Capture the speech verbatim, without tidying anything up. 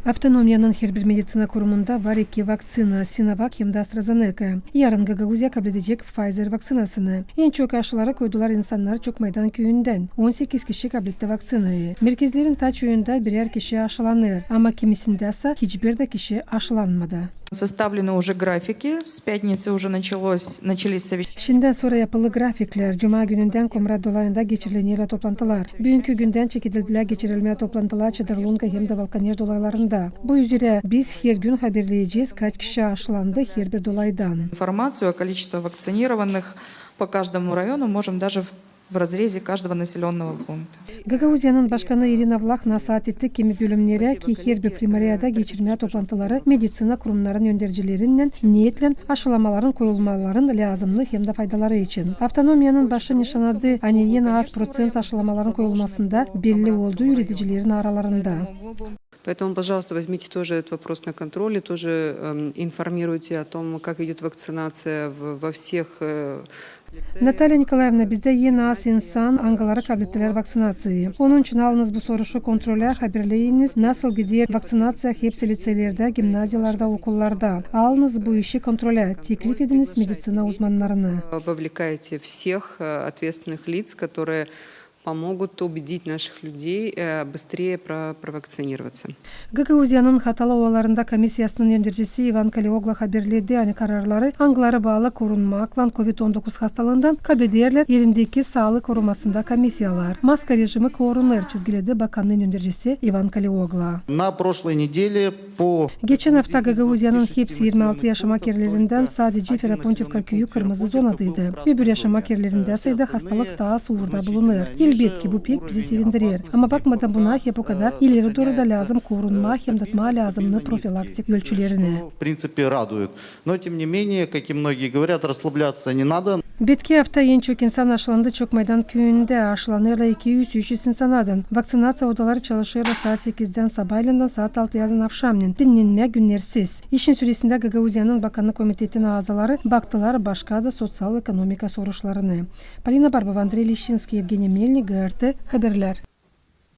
Avtonomiyanın herbir meditsina kurumunda var iki vaktsina, Sinovac hem dä AstraZeneca. Yarın Gagauziya kabledecek Pfizer vaktsınasını. En çok aşıları koydular insannar Çokmaydan küüyündän. On sekiz kişi kabletti vaktsınayı. Merkezlerin taç üüyündä birär kişi aşılanêr, ama kimisindä sä hiçbir dä kişi aşılanmadı. Составлены уже графики. С пятницы уже началось, начались совещания. Şindän sora yapıldı grafiklär. Cuma günündän Komrat dolayında geçirilecek toplantılar. Büünkü gündän çekildilär geçirilmää toplantılar Çadırlunga hem dä Balkaneş dolaylarında. Bu üzerä biz her gün haberleyecez, kaç kişi aşılandı herbir dolaydan. Информацию о количестве вакцинированных по каждому району можем даже в разрезе каждого населённого пункта. Gagauziyanın başkanı İrina Vlah nasaat etti kimi bölümnerä, ki herbir primariyada geçirmää toplantıları meditsina kurumnarın öndercilerinnän, neetlän aşılamaların koyulmaların lääzımnı hem dä faydaları için. Avtonomiyanın başı nişannadı, ani en az proţent aşılamaların koyulmasında belli oldu üüredicilerin aralarında. Поэтому, пожалуйста, возьмите тоже этот вопрос на контроль и тоже, эм, информируйте о том, как идёт вакцинация в, во всех, э, лицеях. Natalya Nikolaevna, bizdä en az insan, angıları kablettilär vaktsınasiyayı. Onun için alınız bu soruşu kontrolä, haberleyiniz, nasıl gider vaktsınasiya hepsi liţeylerdä, gimnaziyalarda, okullarda. Alınız bu işi kontrolä, teklif ediniz meditsina uzmannarını. Вовлекайте всех, э, ответственных лиц, которые помогут убедить наших людей, э, быстрее про-, провакцинироваться. Gagauziyanın hatalı olaylarında komissiyasının öndercisi İvan Kaliogla haberledi, ani kararları, angıları baalı korunmaklan kovid on dokuz hastalıından, kablederlär elindeki saalık korumasında komissiyalar. Maska rejimi korunêr, çizgiledi bakannıın öndercisi İvan Kaliogla. На прошлой неделе Geçän afta Gagauziyanın hepsi irmi altı yaşamak erlerindän sadece Ferapontivka küüyü kırmızı zonadaydı. Öbür yaşamak erlerindä sä hastalık taa suvurda bulunêr. Elbetki, bu pek bizi sevindirer. Ama bakmadan buna, hep okadar ileri dooru da lääzım korunmaa hem datmaa lääzımnı profilaktik ölçülerini. В принципе, радует. Но, тем не менее, как и многие говорят, расслабляться не надо. Bitki afta en çok insan aşılandı Çokmaydan küüyündä. Aşılanêrlar iki üz, üç üz insanadan. Vaktsınasiya odaları çalışêrlar saat sekizdän sabaylendän saat altıyadan avşamnen, dinnenmää günnersiz. İşin süresindä Gagauziyanın Bakannık Komitetin aazaları baktılar başka da soţial-ekonomika soruşlarını. Polina Barbova, Andrey Lişçinskiy, Evgeniy Melnik, GRT Haberlär.